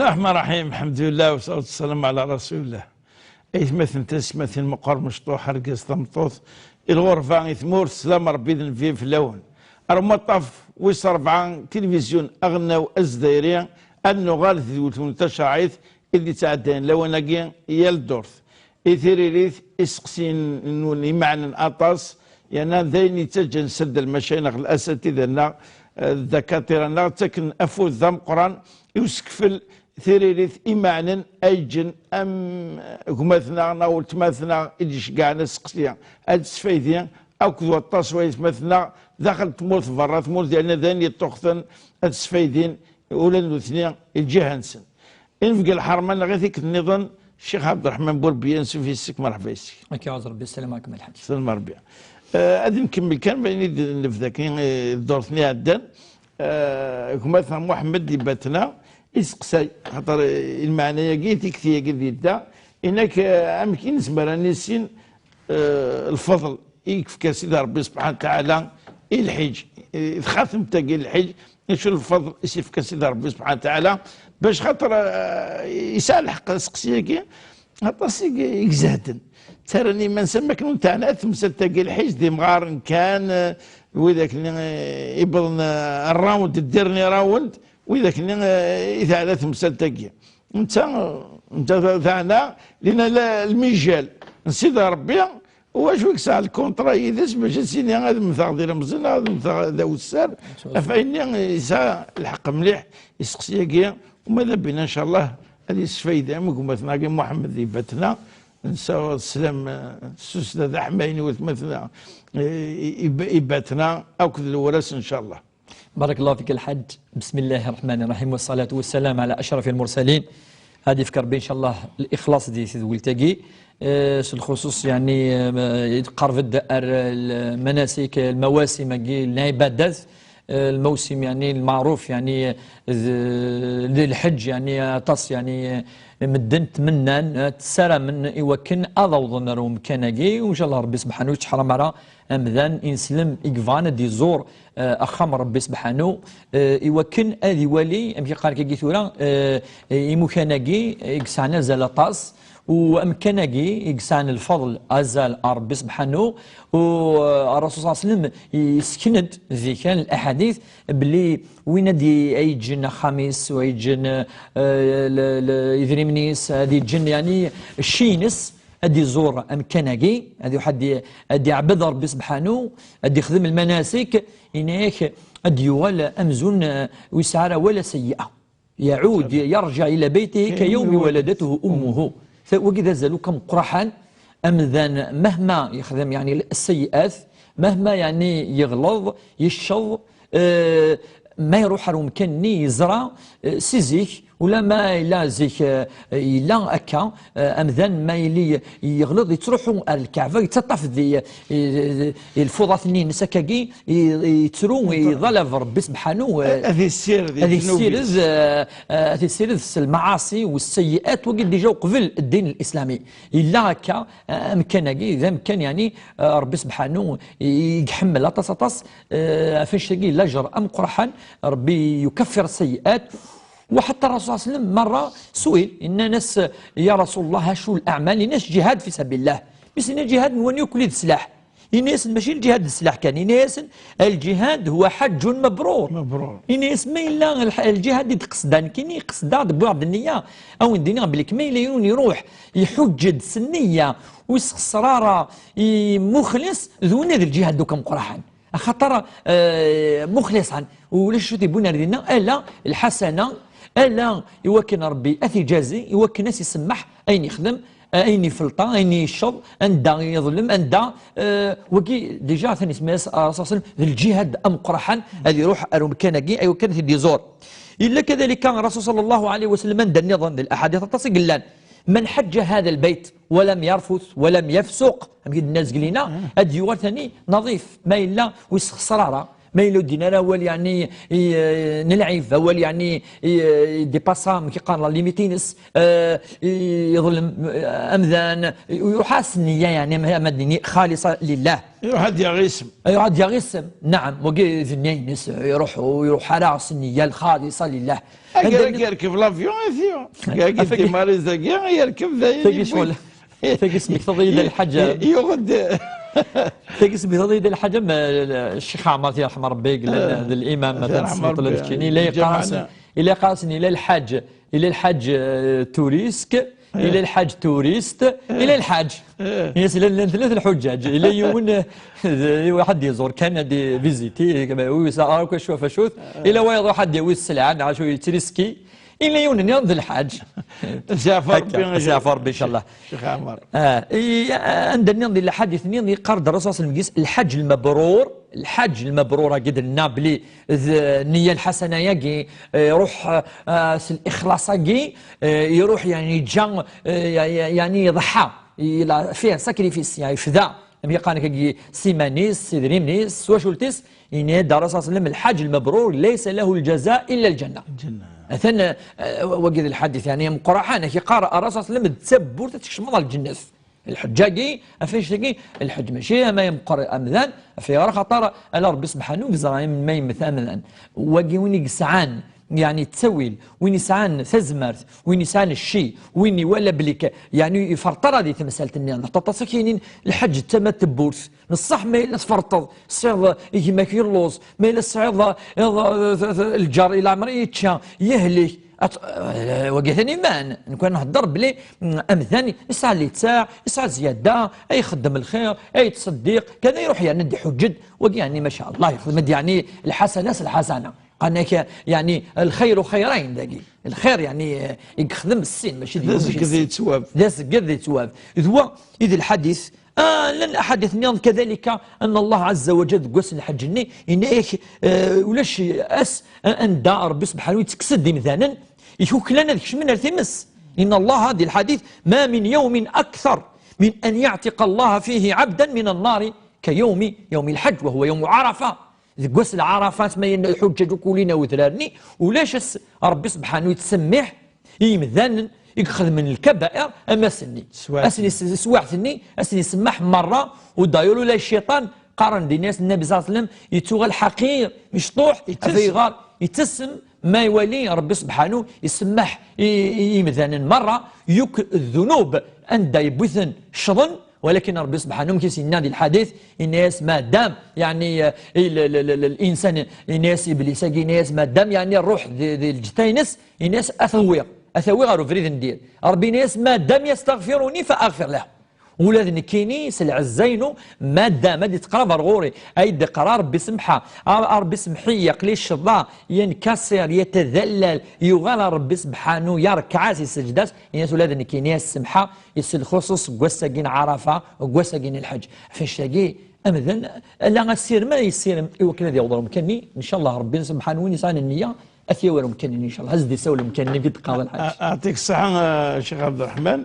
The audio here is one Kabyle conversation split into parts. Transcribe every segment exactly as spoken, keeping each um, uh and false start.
الرحمن الرحيم، الحمد لله والصلاة والسلام على رسول الله. Aytmaten, tasmatin, meqqar mecṭuḥ, argaz, tameṭṭut, i lɣerba, i tmurt, sslam Ṛebbi d nnbi fell-awen. Ar umaṭṭaf wis ṛebɛa, tilivizyu aɣelnaw azzayri, ad nuɣal d tedwilt-nwen tacaɛit i d-yettɛeddayen lawan-agi yal ddurt. I tiririt, iseqsiyen-nwen imeɛnen aṭas, yerna d ayen yettaǧǧan seld lmacayneɣ, lasatida-nneɣ, eh, ddakatira-nneɣ, ttaken afud d ameqqran i usekfel tiririt imeɛnen ay ǧǧen am gma-tneɣ neɣ weltma-tneɣ i d-iceggɛen aseqsi ad tesfaydi akked waṭas waytma-tneɣ daxel n tmurt berra tmurt, yerna d ayen yeṭṭuqten ad sfaydin ula d nutni i lǧiha-nsen. Inebgi lḥerma neɣ i tikkelt nniḍen, Ccix Ɛebderreḥman Burbiya, ansuf yes-k, merḥba yes-k. Ad k-iɛuz Rebbi, sslam ɛakum lḥaǧ. Sslam Rebbi. Eh, ad nkemmel kan, ma ayen i d-nebda akken, eh, ddurt-nni iɛeddan. Eh, gma-tneɣ Muḥemmed di Batna, iseqsay, xaṭer, eh, lmeɛna-yagi, tikti-yagi d yedda, inak, eh, amek i nezmer ad nissin, eh, lfeḍl i yefka Sidi Ṛebbi subḥanahu wa taɛala i lḥiǧ, eh, d xatemt-agi n lḥiǧ, acu lfeḍl i s-yefka Sidi Ṛebbi subḥanahu wa taɛala, bac xaṭer, eh, yesɛa lḥeqq aseqsi-agi, aṭas i i izehden. Ttarran iman-nsen am akken ur teɛni ara temsalt-agi lḥiǧ d imɣaren kan, eh, widak-nni, eh, iwwḍen, eh, round, ddirni round, widak-nni, eh, i teɛna temsalt-agi. Netta, netta teɛna, lina la, lmijal n Sidi Ṛebbi, wacu i yesɛa lkuntra yid-s bac ad s-yini ad mmteɣ d ilemẓi neɣ ad mmteɣ d awessar. Ɣef wayen-nni yesɛa lḥeqq mliḥ iseqsi-agi, uma d abina, ncallah, ad yesfaydi am gma-tneɣ-agi Muḥemmed di Batna. Nessaweḍ sslam, eh, s usdad aḥmayen i watmaten, eh, i, i, i Batna akked Lewras, ncallah. بارك الله فيك الحاج. بسم الله الرحمن الرحيم، والصلاة والسلام على أشرف المرسلين. Ad ifk Ṛebbi, ncallah, lixlaṣ di tedwilt-agi. Eh, s lxuṣuṣ, yeɛni, eh, yeqreb-d ar lmanasik, lmawasim-agi, lɛibadat, eh, lmawsim, yeɛni, lmeɛruf, yeɛni, d, d lḥeǧ, yeɛni, aṭas, yeɛni, medden ttmennan, eh, ssaramen i wakken ad awḍen ar umkan-agi. U ncallah Ṛebbi subḥanahu ur yettḥaram ara amdan ineslem i yebɣan ad d-iẓur, eh, axxam n Ṛebbi subḥanahu, eh, i wakken ad iwali, amek i qqaren akka tura, eh, imukan-agi i yesɛan azal aṭas, u amkan-agi i yesɛan lfeḍl azal ar Ṛebbi subḥanahu, u, eh, Ṛṛasul ṣalla Llahu ɛalayhi wa sallam yessken-d di kan laḥadit belli win ad i-, ad yeǧǧen axxam-is, u ad yeǧǧen, eh, l-, l-, idrimen-is, ad yeǧǧen, yeɛni, cci-ines, ad iẓur amkan-agi, ad iruḥ ad i-, ad iɛbed Ṛebbi subḥanahu, ad ixdem lmanasik, yenna-yak ad d-yuɣal amzun, eh, ur yesɛi ara wala sayyi'a. يعود، يرجع إلى بيته كيوم ولدته أمه. Wagi d azal akk ameqqraḥan, amdan mahma yexdem, yeɛni, sseyyi'at, mahma, yeɛni, yeɣleḍ, yecceḍ, eh, ma iruḥ ar umkan-nni, yeẓra, eh, si zik, ulamma yella zik, eh, yella akka, eh, amdan ma yili yeɣleḍ, yettruḥu ar Lkaɛba, yettaṭṭaf di, eh, eh, lfuḍat-nni-ines akkagi, i-, yettru, yeṭṭalab Ṛebbi subḥanahu, eh, ad issired, ad issired, eh, eh, ad issired s lmaɛaṣi u sseyyi'at, wagi déjà uqbel ddin lislami. Yella akka, eh, amkan-agi, d amkan, yeɛni, eh, Ṛebbi subḥanahu i, i iḥemmel aṭas, aṭas, eh, ɣef annect-agi, lajer ameqqraḥan, Ṛebbi yukaffir sseyyi'at. وحتى الرسول صلى الله عليه وسلم مرة سئل، yenna-as: يا رسول الله، أشهر الأعمال؟ Yenna-as: الجهاد في سبيل الله. Mi s-yenna lǧihad, nwan yakk d sslaḥ. Yenna-asen: ماشي الجهاد d sslaḥ kan. Yenna-asen: الجهاد هو حج مبرور. مبرور. Yenna-as: ma yella lḥ-, lǧihad i d-qesdeɣ nekkini, qesdeɣ-d d buɛd nniya. Ad wen-d-iniɣ belli ma yella yiwen iruḥ iḥuǧǧ-d s nniya, ur yesxeṣṣer ara, i muxlis, d winna d lǧihad akk ameqqraḥan. Axaṭer, eh, muxliṣan, ulac acu t-iwwin ar dinna, ala lḥasana, ala i wakken Ṛebbi ad t-iǧazi, i wakken ad s-isemmeḥ ayen yexdem, eh, ayen ifelṭa, ayen yecceḍ, anda yeḍlem, anda, eh, wagi, déjà, atan isemma-yas, eh, Ṛṛasul صلى الله عليه وسلم, d lǧihad ameqqraḥan, ad iruḥ ar umkan-agi, i wakken ad t-id-iẓur. Yella kadalika Ṛṛasul صلى الله عليه وسلم anda nniḍen, di laḥadit aṭas i yellan: من حج هذا البيت ولم يرفث ولم يفسق. Amek i d-nenna zgelina, ad d-yuɣal tani naḍif, ma yella ur yesxeṣṣer ara, Ma yella ur d-yenni ara awal, yeɛni, i, eh, n lɛib, awal, yeɛni, i, eh, i dipasa, amek i qqaren, la limite-ines, eh, i, yeḍlem, eh, amdan, i, iruḥ-as nniya, yeɛni, ama, ama d-nini xalisa lillah. Iruḥ ad yaɣ isem. Iruḥ ad yaɣ isem, naɛam, wagi d nniya-ines, iruḥ, ur iruḥ ara s nniya lxalisa lillah. Agar anda ad yerkeb l'avion, ati. Agar ad afak- timariz-agi, yerkeb dayen. Tagi yewwi-d. Tagi smektaḍ-iyi-d lḥaǧa. Yuɣ-d. Tagi smektaḍ-iyi-d lḥaǧa, ma, Ccix Ɛmar, yerḥem Rebbi, yellan d l'imam, ad yerḥem Rebbi, keččini, ila yeqqar-asen, ila yeqqar-asen, ila lḥaǧ, ila lḥaǧ, eh, turisk, ila lḥaǧ turist, ila lḥaǧ. Yes, llan, llan tlata lḥuǧǧaǧ. Ila yiwen, eh, d, waḥed yeẓur kan, ad iviziti, wi yesɛa akk acu ɣef acu-t. Ila wayeḍ, waḥed yawi sselɛa, neɣ acu, yettriski. Ila yiwen nniḍen d lḥaǧ. Zeɛfa Rebbi, zeɛfa Rebbi, incallah. Ccix Ɛmar. Ah, i, anda nniḍen di lḥadit-nni, yeqqar-d Ṛṛasul ṣella Llahu ɛalayhi wa sallam, lḥaǧ lmebrur, lḥaǧ lmebrur-agi d-nenna belli d nniya lḥasana-yagi, eh, iruḥ, eh, s lixlaṣ-agi, eh, iruḥ, yeɛni, yeǧǧa, eh, ya-, ya-, yeɛni, yeḍḥa, il a fait un sacrifice, yeɛni, yefda, am yeqqaren-agi, s iman-is, s idrimen-is, s twacult-is, yenna-d Ṛṛasul ṣella Llahu ɛalayhi wa sallam, lḥaǧ lmebrur laysa lahu lǧaza illa lǧanna. Lǧanna. Atan, eh, wagi d lḥadit, yeɛni, ameqqran, amek yeqqar Ṛṛasul ṣella Llahu ɛalayhi wa sallam, d tawwurt ad tkecmeḍ ɣer lǧennet. Lḥeǧǧ-agi, ɣef annect-agi, lḥeǧ mačči ama yemeqqer amdan, ɣef ayɣer? Axaṭer ala Ṛebbi sebḥanu i yeẓra melmi yemmet amdan. Wagi win i yesɛan, yeɛni, ttawil, win yesɛan tazmert, win yesɛan cci, win iwala belli k-, yeɛni, iferṭer di temsalt-nni. Neɣ aṭas akk yinin lḥeǧǧ d tama n tewwurt. Neṣṣaḥ ma yella tferṭeḍ, tesɛiḍ gma-k yelluẓ, ma yella tesɛiḍ, iḍ, lǧar i leɛmer yečča, yehlek. At-, eh, wagi atan iman. Nekk nhedder belli, mm, amdan yesɛa littaɛ, yesɛa zzyada, ay ixeddem lxir, ay yettṣeddiq, kan iruḥ yerna d-iḥuǧǧ-d. Wagi, yeɛni, ma ca Allah, yexdem-d, yeɛni, lḥasana s lḥasana. Qqaren-ak, yeɛni, lxir xirayn dagi. Lxir, yeɛni, eh, i yexdem sin, mačči d yiwen, mačči d sin. D azeggaɣ yettwab. D azeggaɣ yettwab. D wa i d lḥadit. Ah, llan aḥadit nniḍen kadalika, anna Allah ɛazza wa jall deg wass n lḥeǧǧ-nni, yenna-yak, eh, ulac ass a-, anda Ṛebbi sebḥanu yettekkes-d imdanen, ikuklan ad kecmen ar times. Inna Allah, di lḥadit, ma min yawmin akthar min an ya'tiqa Allah fihi abdan min an-nari ka yawmi, yawmi lḥeǧǧ, wa huwa yawmu Ɛarafa. Deg wass n Ɛarafa, asma yenna lḥuǧǧaǧ ukk ulin a wedrar-nni, ulac ass Ṛebbi sebḥanu yettsemmiḥ i yimdanen i ixedmen lkabair am ass-nni. Swaɛt-nni. Ass-nni s-, swaɛt-nni, ass-nni semmaḥ merra, u d'ailleurs ula cciṭan, qqaren din-as Nnabi ṣella Llahu ɛalayhi wa sallam, yettuɣal ḥaqir, mecṭuḥ, yettessem. Af ayɣer? Yettessem ma iwali Ṛebbi sebḥanu, isemmeḥ i, i yimdanen merra, yakk ddunub anda yewwi-ten ccḍen, walakin Ṛebbi sebḥanu, amek i s-yenna di lḥadit, yenna-yas ma dam, yeɛni, eh, i l-, l-, l-, l-, linsan, yenna-yas Iblis-agi, yenna-yas ma dam, yeɛni ṛṛuḥ di, di lǧetta-ines, yenna-yas a t-awiɣ, a t-awiɣ ɣer ubrid n dir. Ṛebbi yenna-yas ma dam yastaɣfiruni fa aɣfir lah. Ula d nekkini s lɛezza-inu, ma dam ad d-ittqerrab ar ɣur-i, ay d-iqqar a Ṛebbi semḥ-, a, a Ṛebbi semḥ-iyi, aql-i ccḍeɣ, yenkasir, yetadallal, yuɣal ar Ṛebbi sebḥanu, yerkeɛ-as, isseǧd-as, yenna-yas ula d nekkini a s-semḥeɣ, s lxuṣuṣ deg wass-agi n Ɛarafa, deg wass-agi n lḥeǧǧ. Ɣef annect-agi, amdan, ala asirem ara yessirem i wakken ad yaweḍ ɣer umkan-nni, ncallah Ṛebbi sebḥanu win yesɛan nniya, ad t-yawi ɣer umkan-nni, ncallah. Ad s-d-isawel umkan-nni i d-teqqareḍ a lḥaǧ. Yeɛṭik ṣṣeḥḥa, a Ccix Ɛebderreḥman.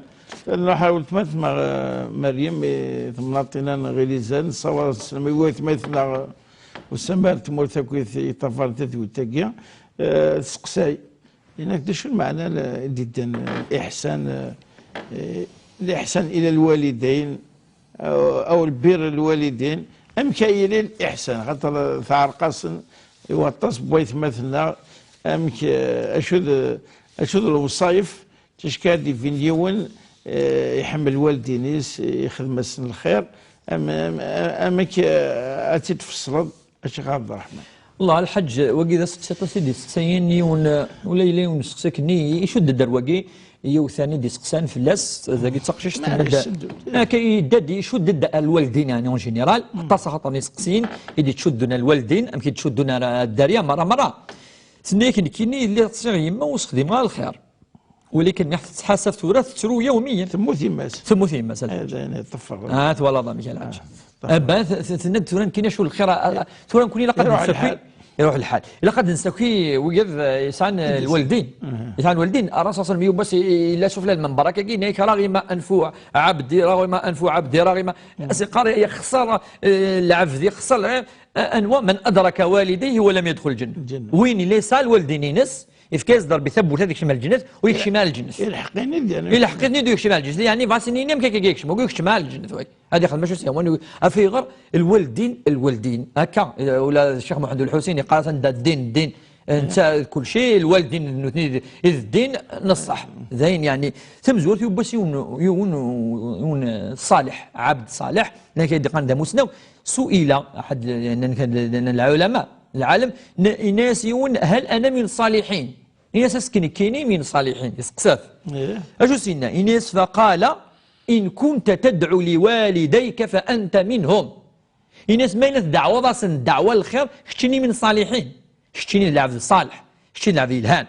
Nruḥ ar weltma-tneɣ, a, Meryem, i temnaḍt-inna n Ɣilizan, nessawaḍ ad teslem i watma-tneɣ, usamar n tmurt akkit i yeṭṭafaren tadwilt-agi, a, testeqsay. Yenna-k d acu lmeɛna n, i d-iddan, eh, iḥsan, eh, eh, liḥsan ila lwalidayn, aw, aw lbir lwalidayn, amek ay yili liḥsan? Xaṭer teɛreq-asen i waṭas n waytmaten-nneɣ, amek, eh, acu d, acu d lewṣayef, ticki ad d-ibin yiwen, eh, iḥemmel lwaldin-is, ixdem-asen lxir, am, am, amek, eh, ad tt-id-tfeṣleḍ? Acu ɣef Ṛṛeḥma? Wellah, a lḥaǧ, wagi d aseqsi aṭas i d-isteqsayen yiwen, ula yella yiwen useqsi akken-nni, icudd-d ar wagi, yiwet-nni d-iseqsan fell-as, dagi d taqcict, akka yedda-d, icudd-d ar lwaldin, yeɛni, en général, aṭas axaṭer n yiseqsiyen i d-ittcuddun ar lwaldin, amek i d-ttcuddun ar, ar dderya, merra, merra. Tenna-yak nekkini lliɣ ṭṭseɣ yemma ur sexdimeɣ ara lxir. Walakin mi tettḥasab tura tettru yawmiyen. Temmut yemma-s. Temmut yemma-s, a lḥaǧ. Eh, d ayen yeṭṭef. Ah, twalaḍ amek, a lḥaǧ. Ah, aba, t-, t-, tenna-d tura nekkini acu lxir, a, a, tura nekkini ilaq ad nessaki. Iruḥ lḥal. Ilaq ad nessaki wigad, eh, yesɛan, eh, lwaldin. Yesɛan lwaldin. Ṛṛasul ṣella Llahu ɛalayhi wa sallam, yiwen wass i-, i-, yella sufella lmenber, akka-agi, yenna-yak, رغم أنف عبدي، رغم أنف عبدي، رغم. As-iqqar, yexṣer, eh, lɛebd, yexṣer lɛebd. anwa? من أدرك والديه ولم يدخل الجنة. Win yella yesɛa lwaldin-ines, yefka-yas-d Rebbi tawwurt ad yekcem ar lǧennet, ur yekcim ara lǧennet. Ilḥeq-iten-id, yeɛni. Ilḥeq-iten-id ur yekcim ara lǧennet, yeɛni bɣas ini-am akka, akka yekcem, ur yekcim ara lǧennet, wagi. Ad yexdem acu s-yehwan, af ayɣer? Lwaldin, lwaldin, akka, ula d Ccix Muḥend Ulḥusin yeqqar-as anda ddin, ddin, netta d kulci, lwaldin d nutni i d, i d ddin, n ṣṣeḥ. D ayen, yeɛni, tamezwarut yiwwas yiwen, yiwen, yiwen ṣṣaleḥ, ɛabd ṣṣaleḥ, llan kra i d-iqqaren d amusnaw, suila, ḥedd, nnan, nnan lɛulama, lɛalem, n-, yenna-yas yiwen: هل أنا من الصالحين؟ Yenna-yas: est-ce que nekkini min ṣṣaliḥin? Yesteqsa-t. Acu s-yenna? Yenna-yas: فقال: إن كنت تدعو لوالديك فأنت منهم. Yenna-yas: ma yella tdeɛwaḍ-asen ddeɛwa n lxir, keččini min ṣṣaliḥin. Keččini d lɛebd ṣṣaleḥ. Keččini d lɛebd yelhan.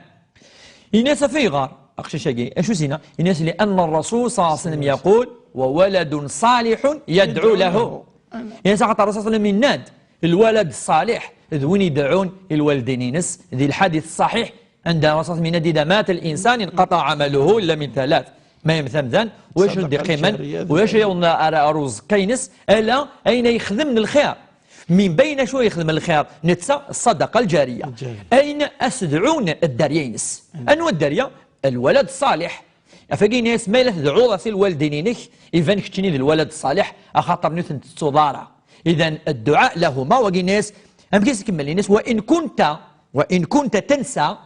Yenna-yas: af ayɣer, aqcic-agi? Acu s-yenna? Yenna-yas: لأن الرسول صلى الله عليه وسلم يقول: وولد صالح يدعو له. Yenna-yas: axaṭer Rasul صلى الله عليه وسلم yenna-d: lwalad ṣṣaleḥ d win ideɛɛun i lwaldin-ines, di lḥadit ṣṣaḥiḥ, anda Rasul yenna-d: إذا مات الإنسان انقطع عمله إلا من ثلاث. Ma yemmet amdan, ulac ur d-iqqimen, ulac yawen ara, ara uẓekka-ines, ala ayen ay yexdem n lxir. Min bayen acu ay yexdem n lxir, netta ṣṣadaqa lǧariya. Ayen as-dɛun dderya-ines. Anwa dderya? Lwalad ṣṣaleḥ. Ɣef wagi yenna-yas, ma yella tedɛuḍ-as i lwaldin-inek, iban keččini d lwalad ṣṣaleḥ, axaṭer ur ten-tettuḍ ara. Idan, dduɛa lahuma, wagi yenna-yas, amek i s-ikemmel? Yenna-yas: وإن كنت، وإن كنت تنسى,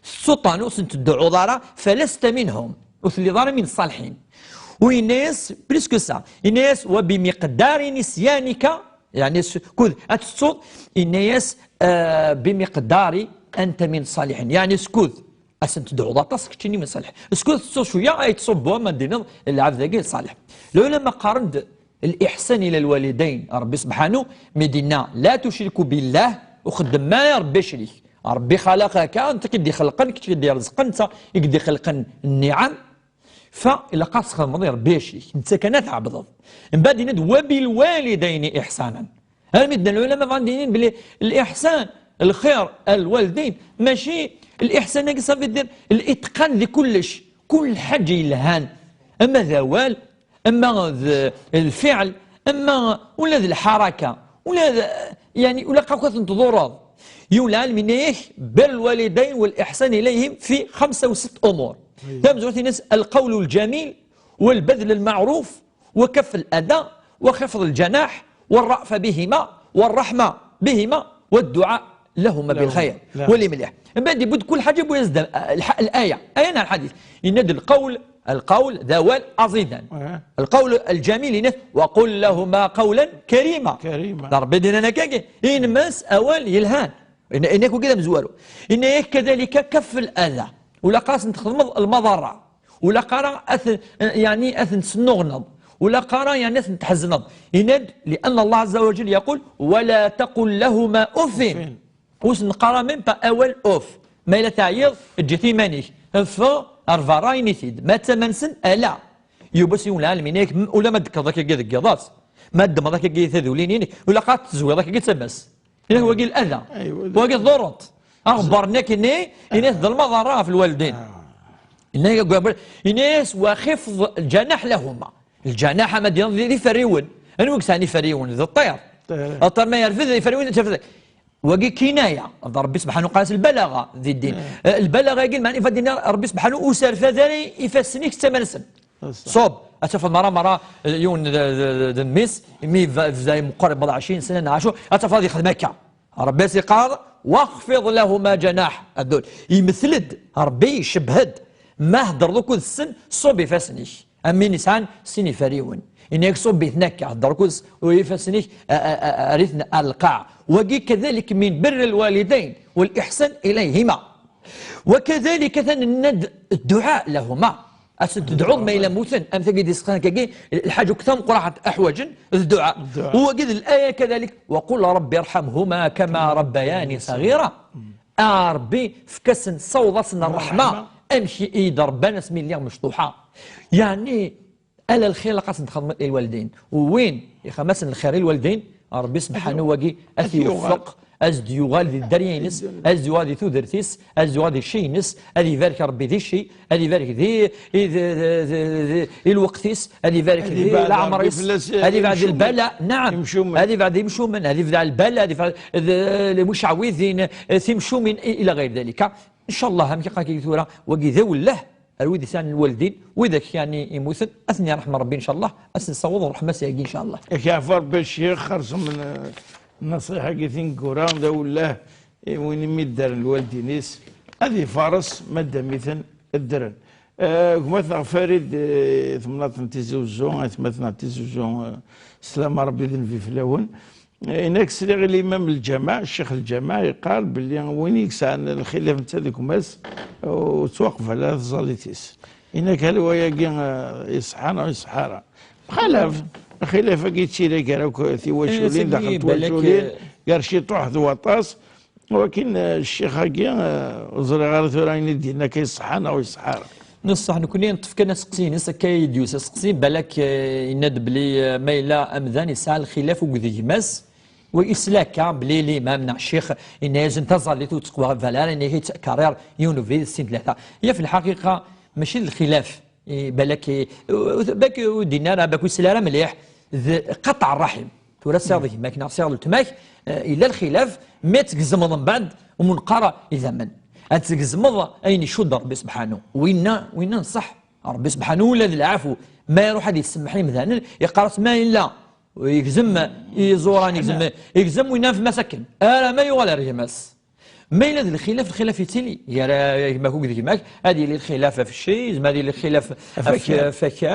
tettuḍ-ten, ur sen-tedduɛuḍ ara, فلست منهم, ur telliḍ ara min ṣṣaliḥin. U yenna-yas, plus que ça, yenna-yas: وبمقدار نسيانك, yeɛni skud ad tettuḍ, yenna-yas, ah, بمقدار أنت من صالحين, yeɛni skud ad sen-tedɛuḍ aṭas, keččini min ṣṣaliḥin. Skud tettuḍ cwiya, ay tettṣubbu, ma d-tiniḍ lɛebd-agi ṣṣaleḥ. Lɛulama qqaren-d الإحسان إلى الوالدين. Rebbi subḥanu mi d-yenna: لا تشركوا بالله, ur xeddem ara Rebbi acrik. Rebbi xalaq-ak, netta i k-id-ixelqen, kečč i k-id-irezqen, netta i k-d-ixelqen nniɛam. Fa ilaq ad txedmeḍ i Rebbi acrik, netta kan ad tɛebdeḍ. Mbeɛd yenna-d: وبالوالدين إحسانا. Armi d-nnan lɛulama bɣan d-inin belli liḥsan, lxir ar lwaldin, mačči liḥsan-agi, ça veut dire l'itqan di kullec, kul lḥaǧa yelhan, ama d awal, ama d, d lfiɛl, ama ula d lḥaraka, ula d, yeɛni, ula akk ad ten-tḍurreḍ. Yiwen lɛalem yenna-yak: بر الوالدين والإحسان إليهم في خمسة أو ست أمور. Tamezwarut-ines: القول الجميل والبذل المعروف وكف الأذى وخفض الجناح والرأفة بهما والرحمة بهما والدعاء لهما بالخير. Wali mliḥ. Mbeɛd yewwi-d kul ḥaǧa, yewwi-yas-d, ah, lḥ-, الآية. Aya neɣ lḥadit. Yenna-d: القول، القول d awal aẓidan. القول الجميل, yenna-t: وقل لهما قولا كريما. D Rebbi i d-yennan akkagi. Ini-as awal yelhan. Yenna-, yenna-yak wagi d amezwaru. Yenna-yak: كذلك كف الأذى. Ur ilaq ara ad sen-txedmeḍ lmaḍerra. Ur ilaq ara ad ten-, yeɛni ad ten-tesnuɣneḍ. Ur ilaq ara, yeɛni, ad ten-tḥezneḍ. Yenna-d: لأن الله عز وجل يقول: ولا تقل لهما أف. Ur sen-qqar ara même pas awal uf. Ma yella teɛyiḍ, eǧǧ-it iman-ik. Ffeɣ ar berra, ini-t-id. Ma d tama-nsen, ala. Yiwwas yiwen lɛalem yenna-yak, m-, ula ma d-tekkreḍ akkagi deg yiḍ-as, ma d-ddmeḍ akkagi tadulin-inek, ur ilaq ara ad tezwiḍ akkagi d tama-s. Yenna-k wagi lada. Wagi tḍurreḍ. Aɣebbar-nni akkenni, yenna-t d lmaḍerra ɣef lwaldin. Yenna-k, yenna-yas: وخفض الجناح لهما. Lǧanaḥ, ama d-yenneḍ d, d iferriwen. Anwa i yesɛan iferriwen? D ṭṭir. Ṭṭir. Ṭṭir ma yerfed, iferriwen ad t-yerfed. Wagi kinaya. D Rebbi subḥanahu wa taɛala s lbalaɣa di ddin. Eh, lbalaɣa-agi, lmeɛna, ifad-, yenna Rebbi subḥanahu: ur serfad ara ifassen-ik d tama-nsen. Ṣub, ad tafeḍ mara, mara, eh, yiwen d, d, d, d mmi-s, imi yebda, yebda meqqer, yewweḍ ɛecrin sna neɣ acu, ad tafeḍ ad yexdem akka. Rebbi as-iqqar: واخفض لهما جناح الذل. Imetel-d Rebbi, icebbeh-d. Ma heddreḍ akked-sen, ṣub ifassen-ik. Am win yesɛan sin iferriwen. Yenna-yak: ṣub-iten akka, hedder akked-s, u ifassen-ik, a, a, a, err-iten ar lqaɛa. Wagi كذلك من بر الوالدين والإحسان إليهما. وكذلك atan yenna-d الدعاء لهما. Ad sen-tedɛuḍ ma yella mmuten, am tagi d-iseqsan akkagi, lḥaǧa akk tameqqrant ḥwaǧen, d dduɛa. Dduɛa. U wagi d laya كذلك: وقل رب ارحمهما كما ربياني صغيرا. A Rebbi, efk-asen, ssaweḍ-asen ṛṛeḥma, amek i yi-d-ṛebban asmi lliɣ mecṭuḥa. Yeɛni, ala lxir ilaq ad sen-txedmeḍ i lwaldin. U win ixdem-asen lxir i lwaldin, Ṛebbi subḥanahu wagi ad t-iweffeq, Ad s-d-yuɣal di dderya-ines, ad s-d-yuɣal di tudert-is, ad s-d-yuɣal di cci-ines, ad ibarek Rebbi di cci, ad ibarek di, i, di, di, di, di, i lweqt-is, ad ibarek di leɛmer-is, ad ibɛed lbala, naɛam, ad ibɛed imcumen, ad ibɛed lbala, ad ibɛed d-, lmucɛwidin, timcumin, i, ila ɣayr dalika. Ncallah, amek akka tura, wagi d awelleh, ar wid yesɛan lwaldin, widak yani imuten, ad ten-yerḥem Rebbi, ncallah, ad sen-saweḍ ṛṛeḥma-s-agi, ncallah. Ak yeɛfu Rebbi a ccix, xerṣum n, eh, nnaṣiḥa-agi tineggura, d awelleh i win imi ddren lwaldin-is, ad ifaṛes ma ddam-iten ddren. Eh, gma-tneɣ Farid, eh, temnaḍt n Tizi Uzzu, atmaten n Tizi Uzzu, eh, sslama Rebbi d nnbi fell-awen. Inak sliɣ i limam lǧameɛ, ccix lǧameɛ, yeqqar belli win i yesɛan lxilaf netta d gma-s, ur ttwaqbal ara tẓallit-is. Inak hal wayagi, eh, iṣeḥḥa neɣ iṣeḥḥa ara? Mxalaf, lxilaf-agi yettili gar akk tiwaculin, daxel n twaculin, eh, gar ciṭuḥ d waṭas. Wakin, eh, ccix-agi, eh, ur ẓriɣ ara tura ayen i d-yenna akka iṣeḥḥa neɣ ur iṣeḥḥa ara. Neṣṣeḥ, nekkni neṭṭef kan aseqsi-ines, akka i d-yusa aseqsi, balak, eh, yenna-d belli, eh, ma yella amdan yesɛa lxilaf akked gma-s, wa yesla akka belli limam neɣ ccix yenna-yasen taẓallit ur tettqabal ara, yenna-yak yettkarir yiwen ubrid, sin, tlata. Ya fi lḥaqiqa, mačči d lxilaf, i, balak, i, u-, u-, balak ur d-yenni ara, balak ur yesli ara mliḥ, d qeṭṭeɛ ṛṛaḥim. Tura siɣ d gma-k neɣ siɣ d weltma-k, eh, yella lxilaf, mi ad tgezmeḍ mbeɛd, ur neqqar idammen. Ad tgezmeḍ ayen icudd Rebbi sebḥanu. Winna, winna nṣeḥ. Rebbi sebḥanu ula d lɛafu, ma iruḥ ad yessemmeḥ i yimdanen, yeqqar-as ma yella yegzem iẓuran, yegzem, yegzem winna f masakken. Ara ma yuɣal ar gma-s. Ma yella d lxilaf, lxilaf yettili gar, eh, gma-k akked gma-k, ad yili lxilaf ɣef cci, yezmer ad yili lxilaf ɣef, ɣef akka.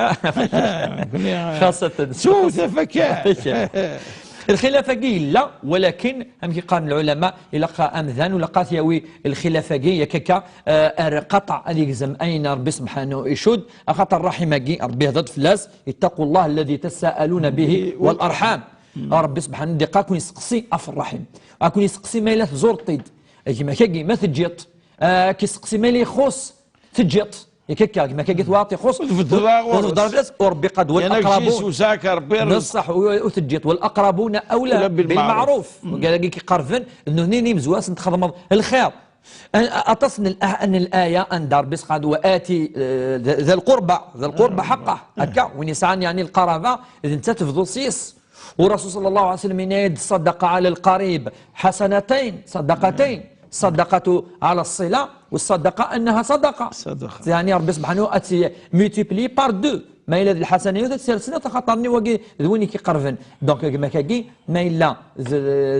Nekkni, eh, xaṣatan. Tewwet ɣef akka. Akka. Lxilaf-agi yella, walakin, amek i qqaren lɛulama, ilaq amdan, ilaq ad t-yawi lxilaf-agi, yak akka, eh, ar qeṭṭeɛ ad yegzem ayen Rebbi sebḥanu icudd, axaṭer ṛṛaḥim-agi, Rebbi ihder-d fell-as, اتقوا الله الذي تساءلون به والأرحام. Rebbi sebḥanu d-iqqar ad ken-iseqsi ɣef ṛṛaḥim. Ad ken-iseqsi ma yella tẓureḍ-t-id. Gma-k-agi, ma teǧǧiḍ-t, ah, ad k-iseqsi ma yella ixuṣ, teǧǧiḍ-t. Yak akka, gma-k-agi twalaḍ ixuṣ, ur tbeddleḍ ara ɣur-s. Ur tbeddleḍ ara fell-as, u Rebbi qad, والأقربون. Neṣṣeḥ, u, u teǧǧiḍ, والأقربون أولى بالمعروف. Wigad-agi k-iqerben, d nutni i d imezwura ad sen-txedmeḍ lxir. A-, aṭas n l-, n laya anda Rebbi s-, qal وآت, eh, ذا القربى, ذا القربى حقه. Akka, win yesɛan, yeɛni, lqaraba, d netta tebduḍ s-yes. والرسول صلى الله عليه وسلم yenna-yad: الصدقة على القريب حسنتين، صدقتين، الصدقة على الصلة، والصدقة أنها صدقة. صدقة. Yeɛni Rebbi sebḥanu ad tt-multiplier par deux. Ma yella d lḥasana yiwet ad tt-sersen, axaṭer-nni wagi d win i k-iqerben. Donc, gma-k-agi, ma yella d,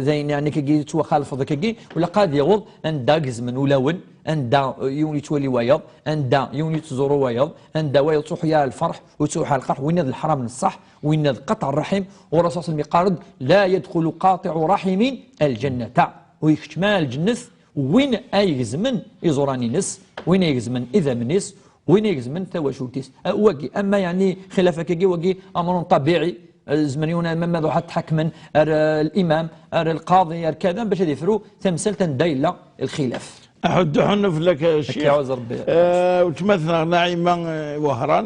d ayen yeɛni kagi yettwaxalfeḍ kagi, ilaq ad yaweḍ anda gezmen ulawen, anda, eh, yiwen yettwali wayeḍ, anda yiwen yettẓuru wayeḍ, anda wayeḍ ur yettruḥu ara lferḥ, ur yettruḥu ara lqerḥ, winna d leḥram n ṣṣeḥ, winna d qeṭṭeɛ ṛṛaḥim. U Ṛṛasul صلى الله عليه وسلم yeqqar-d: لا يدخل قاطع رحم الجنة. Ur ikeččem ara lǧennet win ay igezmen iẓuran-ines, win ay igezmen idammen-is, win ay igezmen tawacult-is. Ah, wagi, ama yeɛni xilaf-agi, wagi amrun ṭabiɛi, ah, zemren yiwen ama ad ruḥen ad t-ḥakmen ar, ah, limam, ar lqaḍi, ar kada, bac ad yefru tamsalt anda yella lxilaf. Aḥuddu ḥunnu fell-ak, a ccix. Ad k-iɛuz Rebbi. Eh, weltma-tneɣ Naɛima, eh, Wehran,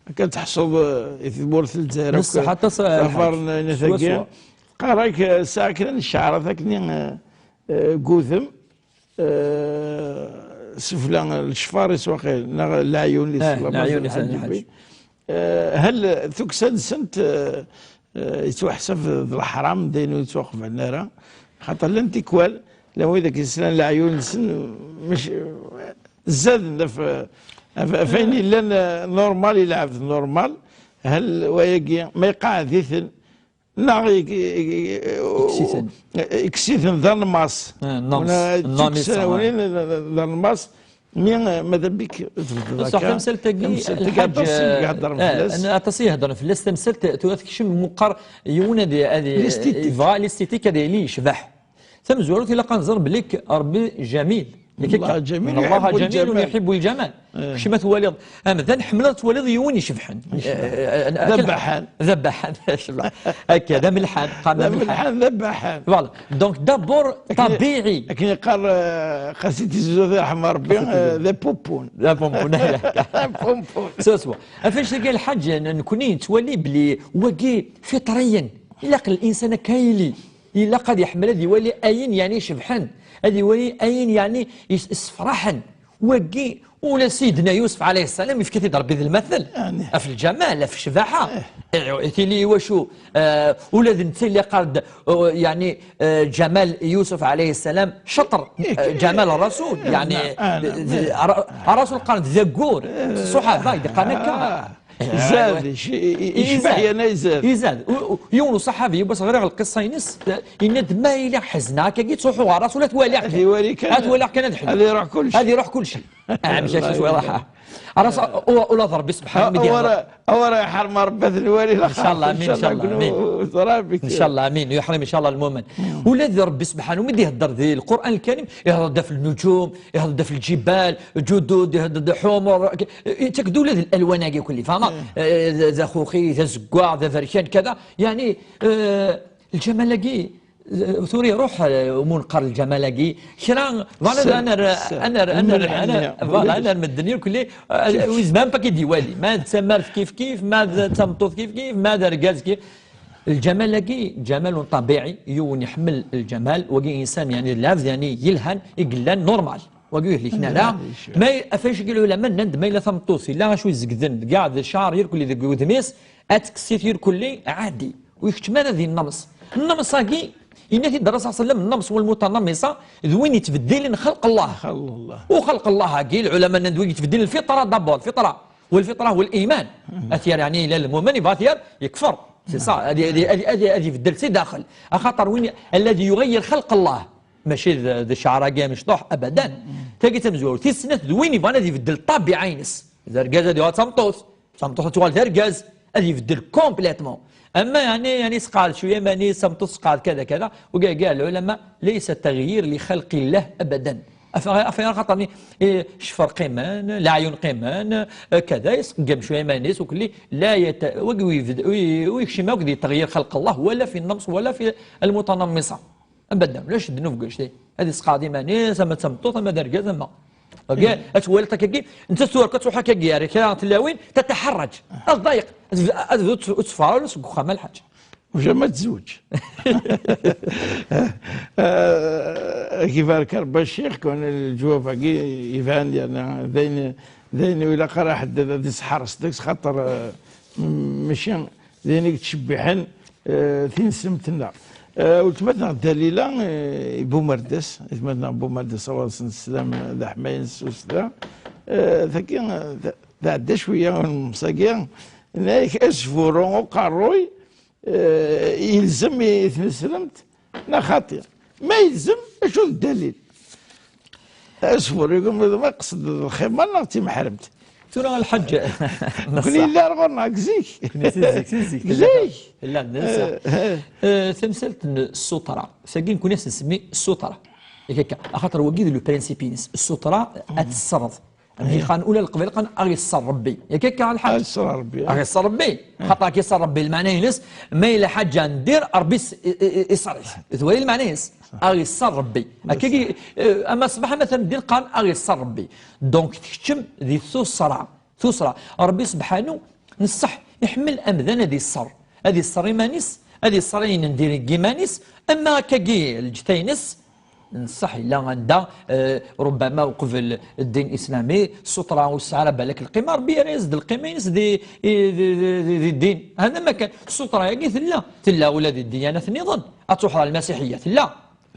akken teḥṣuḍ, eh, i tmurt n Lezzayer akk, neṣṣeḥ aṭas, eh, ɣef lḥaǧ. N At Agir. Swaswa. Qqar-ak, eh, sɛa kra n cceɛrat akken, eh, eh, n wudem, eh, sufella, lecfar-is waqil, neɣ leɛyun-is, eh, leɛyun-is, lḥaǧ. Eh, hal tukksa-nsent, eh, eh, yettwaḥsab d leḥram, d ayen ur yettwaqbalen ara, xaṭer llan tikwal, llan wid akken yeslan leɛyun-nsen, mec-, zzaden ɣef, ɣef, ɣef ayen yellan, eh, normal, i lɛebd normal, hal wayagi, ma iqeɛɛed-iten, neɣ i, i, i, Ikkes-iten. Ikkes-iten d anmaṣ. Ah, nnameṣ. Wala nnameṣ, tukksa, ah. Wala d, d, d anmaṣ. Mi, eh, madam Bik tbeddeḍ. Ṣṣeḥ, akka tamsalt-agi, tamsalt-agi lḥaǧ, aṭas i, eh, iheddren fell-as. Eh, aṭas i iheddren fell-as. Tamsalt tura tekcem meqqar yiwen ad, ad, l'esthétique. Yebɣa l'esthétique ad yili yecbeḥ. Tamezwarut ilaq ad nẓer belli Rebbi jamil. Yak akka. Inna Allaha jamil, inna Allaha jamilun yuḥibbu ljamal. Yuḥibbu ljamal. Eh. Kečč ma twaliḍ amdan, ḥemmleḍ ad twaliḍ yiwen icebḥen. Icebḥen. Eh, eh, d abaḥan. D abaḥan. Akka, d amelḥan. Qqaren d amelḥan, d abaḥan. Voilà. Donc, d'abord, akken, ṭabiɛi. Akken yeqqar, eh, Qasi Tizi Uzzu, yerḥem Ṛebbi, eh, d apumpun. D apumpun. D apumpun. Swaswa. Ɣef wannect-agi lḥaǧ, n-, nekkni nettwali belli wagi fiṭriyen. Ilaq linsan akka yili. Ilaq ad iḥemmel ad iwali ayen yeɛni icebḥen, ad iwali ayen yeɛni is-, issefraḥen. Wagi, ula Sidna Yusef ɛalayhi ssalam yefka-t-id Ṛebbi d lmatel ɣef lǧamal, ɣef ccbaḥa. Eh, tili i wacu, eh, ula d netta yella yeqqar-d, eh, yeɛni, eh, ǧamal Yusef ɛalayhi ssalam caṭer, eh, ǧamal ṛṛasul, yeɛni, eh, ṛṛasul qqaren-d d aggur, ṣṣuḥaba i d-qqaren akka. Izad, ic-, i-, i-, icbeḥ izad. Yerna izad. Izad. U-, u-, yiwen uṣaḥabi, yiwwas ɣriɣ lqissa-ines, yenna-d ma yella ḥezneɣ akkagi, ttruḥuɣ ɣer ɣur-s, ula twaliɣ kan. Ad iwali kan. Ad waliɣ kan ad ḥezneɣ. Ad iruḥ kullec. Ad iruḥ kullec. Ah, mec, acu twalaḍ? Ɣur-s, u-, ula d Ṛebbi subḥanahu mi d-ihder. Awara, awara iḥrem Ṛebbi ad nwali laxert. Incallah, amin, incallah, amin. Incallah, amin. Yuḥrem, incallah, lmumen. Ula d Ṛebbi subḥanahu mi d-ihder di Lqur'an Lkarim, ihder-d ɣef lnujum, ihder-d ɣef lǧibal, ǧudud, ihder-d ḥumur, ittak-d ula d lalwan-agi kulli, fahmeḍ? Eh, d, d axuxi, d azeggaɣ, d aberkan, kada. Yeɛni, eh, lǧamal-agi, eh, tura iruḥ, eh, umu neqqar lǧamal-agi, kra, voilà, ad ner-, ad ner-, ad ner-, ad ner-, voilà, ad ner medden irkelli, eh, wizem am pak i d-iwali. Ma d tamart kif kif, ma d tameṭṭut kif kif, ma d argaz kif. Lǧamal-agi, ǧamalun ṭabiɛi, yiwen iḥemmel lǧamal, wagi insan, yeɛni, d lɛebd, yeɛni, yelhan, i yellan normal. Wagi ur yehliken ara. Ma ɣef acu lɛulama nnan-d ma yella tameṭṭut, yella acu izegden, deg, d cɛer irkelli deg wudem-is, ad tekkes-it irkelli, ɛadi. Ur ikeččem ara di nnems. Nnems-agi, yenna-t-id Ṛṛasul ṣalla Llahu ɛalayhi wa sallam, nnems wal mutanammisa, d win yettbeddilen xelq Allah. Xelq Allah. U xelq Allah-agi, lɛulama nnan-d win yettbeddilen lfitra d'abord, lfitra. Wal fitra wal iman. Ad t-yerr, yeɛni, ila lmumen, yebɣa ad t-yerr, yekfer. C'est ça. Ad, ad, ad, ad, ad ibeddel si daxel. Axaṭer win, الذي يغير خلق الله. Mačči d, d cɛer-agi amecṭuḥ, abadan. Tagi d tamezwarut. Tis snat d win yebɣan ad ibeddel ṭṭabiɛa-ines. D argaz ad yuɣal d tameṭṭut. Tameṭṭut ad tuɣal d argaz. Ad ibeddel complètement. Ama yeɛni, yeɛni sqeɛd cwiya iman-is, tameṭṭut sqeɛd kada, kada. Wagi, wagi, lɛulama, ليس تغيير لخلق الله أبدا. Af-, af-, axaṭer-nni, eh, ccfer qqimen, leɛyun qqimen, eh, kada, yesqeggem cwiya iman-is, ukelli, la yet-, wagi ur yebd-, ur y-, ur yekcim akk di تغيير خلق الله, ولا في النمص, ولا في المتنمصة. Abadan, ulac ddnub deg wannect-a. Ad yesqeɛd iman-is, ama d tameṭṭut, ama d argaz, ama. Wagi, ad twaliḍ akkagi, nettat tura kan ad truḥ akkagi, ar kra n tlawin, تتحرج, ad tḍayeq, ad, ad, ad ur tt-, ur tt-teffeɣ ara seg uxxam, a lḥaǧ. وجا ما تزوج. آه، كيف ذكر الشيخ، كون الجواب هاكي يبان، يعني، داين، داين ولا قرا حد هذا دي سحر صدق خاطر، آه، ماشي داين يتشبحن، آه، تين سمتنا. آه، ولتمتنا الدليلة، آه، بومردس، تمتنا بومردس، الله سن السلام، ذا حماين السوسلام. آه، ذاكي، آه، ذا، ذا عدا شوية المصاقية. نايك أسفورو وقاروي، آه، يلزم يتنسلمت، نا خاطي. ما يلزم، شو الدليل؟ أسفورو يقول ما قصد الخيمة، نا تي محرمت. Tura a lḥaǧ. Nekkni yella ɣur-neɣ zik. Nekkni si zik, si zik. Zik. Tella, tella, eh, eh. Eh, tamsalt n ssutra. Tagi nekkni as-nsemmi ssutra. Yak akka. Axaṭer wagi d le principe-ines. Ssutra ad tessreḍ. Amek i qqaren ula Leqbayel, qqaren a ɣ-iṣṣer Rebbi. Yak akka a lḥaǧ? A ɣ-iṣṣer Rebbi, eh. A ɣ-iṣṣer Rebbi. Eh. Xaṭer a k-iṣṣer Rebbi, lmeɛna-ines, ma yella ḥaǧa n dir, Rebbi s-, i-, i-, i-, iṣṣer-it. Twali lmeɛna-ines? A ɣ-iṣṣer Rebbi. Akkagi, eh, ama ṣṣbeḥ ama tameddit qqaren a ɣ-iṣṣer Rebbi. Donc, tkeččem di tuṣṣra. Tuṣṣra. Rebbi sebḥanu, nṣeḥ, iḥemmel amdan ad iṣṣer. Ad iṣṣer iman-is, ad iṣṣer ayen n dir deg iman-is, ama akkagi, lǧetta-ines, nṣeḥ, yella anda, eh, rubbama uqbel ddin islami, ssutra ur tesɛi ara balak lqima, Rebbi yerra-yas-d lqima-ines di, di, di, di, di ddin. Hada ma kan, ssutra-agi tella, tella ula di ddiyanat nniḍen, ad truḥeḍ ɣer lmasiḥiyya, tella.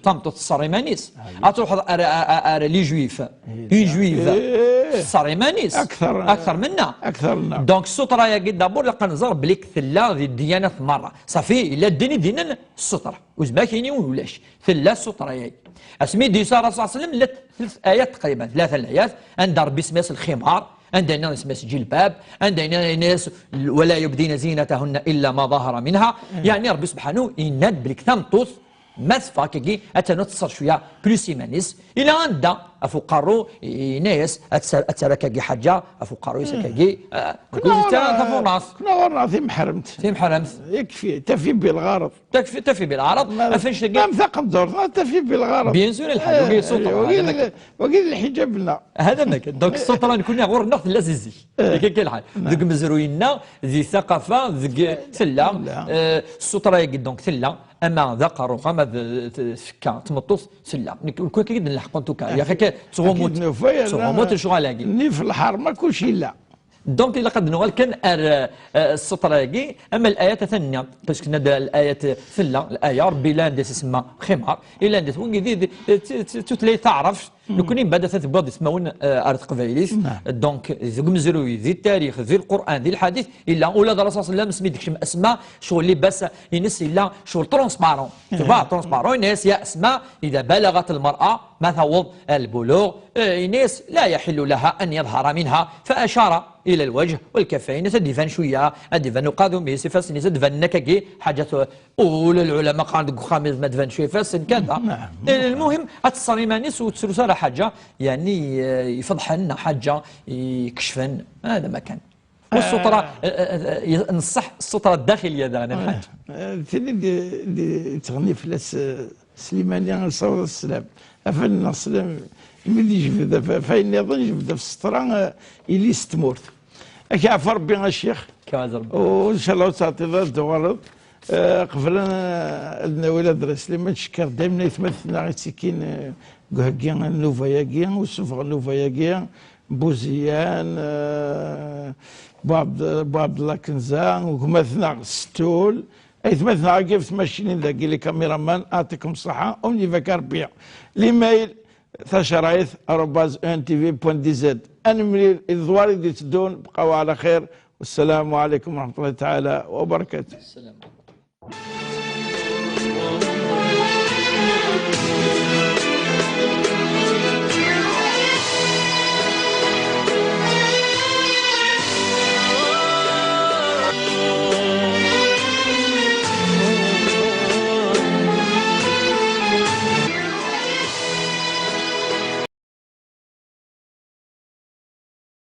Tameṭṭut teṣṣer iman-is. Ad truḥeḍ ar, ar, ar, ar les juifs. Une juive. Eh. Teṣṣer iman-is. Akter. Akter menna. Akter menna. Donc, ssutra-agi, d'abord, ilaq ad nẓer belli tella di ddiyanat merra. Safi, yella ddin i d-yennan ssutra. Ur zmireɣ ad k-iniɣ yiwen ulac. Tella ssutra-agi. Asmi d-yusa Rasul sallallahu alayhi wa sallam, llant tlata ayat taqriban, tlata ayat, anda Rebbi isemma-yas lximar, anda yenna isemma-yas ǧilbab, anda yenna, yenna-yas, ولا يبدين زينتهن إلا ما ظهر منها. Yeɛni Rebbi subḥanahu yenna-d belli tameṭṭut ma teffeɣ akkagi, ad ternu teṣṣer cwiya plus iman-is. Ila anda, ɣef uqerru, yenna-yas, ad ter-, ad terr akkagi ḥaǧa, ɣef uqerru-is akkagi, eh, akkagi, tafunast. Kna ɣur-neɣ timeḥremt. Timeḥremt. Yakfi, tafi bilɣerḍ. Tafi, tafi bilɣerḍ. Ɣef annect-agi. Même taqendurt, tafi bilɣerḍ. Bien sûr, lḥal, eh, wagi d ssutra, wagi d, wagi d lḥijab-nneɣ. Hada ma kan. Donc, ssutra nekkni ɣur-neɣ tella si zik. Eh. Yak akka lḥal. Deg umezruy-nneɣ, di ssaqafa, deg, tella, tella. Eh, ssutra-agi, donc, tella. Ama d aqerru, ama d d- tfekka, tmeṭṭut, tella. Nekk ur akka i d-nleḥq, en tout cas. Yak akka, ttɣumut, ttɣumut lecɣal-agi. Nif lḥerma, kulci yella. Donc, ilaq ad nuɣal kan ar, eh, sseṭra-agi, ama l'ayat atan-nni, parce que nna-d l'ayat tella, l'aya, Rebbi yella anda i s-isemma ximar, yella anda wigi d, d, d, d, d tutlayt taɛrabt, nekkni mbaɛd atan tewwiḍ ismawen, eh, ar teqbaylit. Donc, deg umezruy, di tarix, di Lqur'an, di lḥadit, yella ula d Rasul sallam asmi d-ikcem asma, ccɣel libas ines yella ccɣel transparent. Tebɣa transparent, ines ya asma, إذا بلغت المرأة ما ثوض البلوغ، eh, ines لا يحل لها أن يظهر منها، فأشار إلى الوجه والكفين، ad d-iban cwiya, ad d-iban uqadum-is, ifassen-is, ad d-banen akkagi, ḥaǧa tu-, ula lɛulama qqaren deg uxxam-is ma d-ban cwiya ifassen, kada. المهم، ad teṣṣer iman-is ur tettru ara ḥaǧa, yani, eh, ifeḍḥen, neɣ ḥaǧa ikecfen, هذا ما كان. والسطرة، eh, eh, eh, نصح السطرة الداخلية داغن الحاج. Eh, tini di, di, teɣni fell-as, eh, Slimani, nessaweḍ sslam. Afan-nneɣ sslam, mi d-yejbed af, af ayen nniḍen, yejbed af sseṭra, eh, yili s tmurt. Ad k-yeɛfu Rebbi a ccix. Kɛez Rebbi. U ncallah ur teɛṭiḍ ara ad d-tuɣaleḍ. Eh, qbel ad, ad nawi ladres, Sliman, tcekker daymen aytmaten-nneɣ ittekkin, eh, deg uheggi n nnuba-agi, usuffeɣ n nnuba-agi, Buziyan, eh, Buɛbd-, Buɛbdella Kenza, gma-tneɣ Stul, aytmaten-nneɣ agi ɣef tmacinin dagi, les caméramans, aɛṭikum ṣṣeḥḥa, ad wen-ibarek Rebbi. L'email, tacerɛit arobase E N T V point D Z. Ad nemlil i leḍwar i d-iteddun, bqaw ɛla xir, wassalamu ɛalaykum wa raḥmatullahi taɛala wa barakatuh.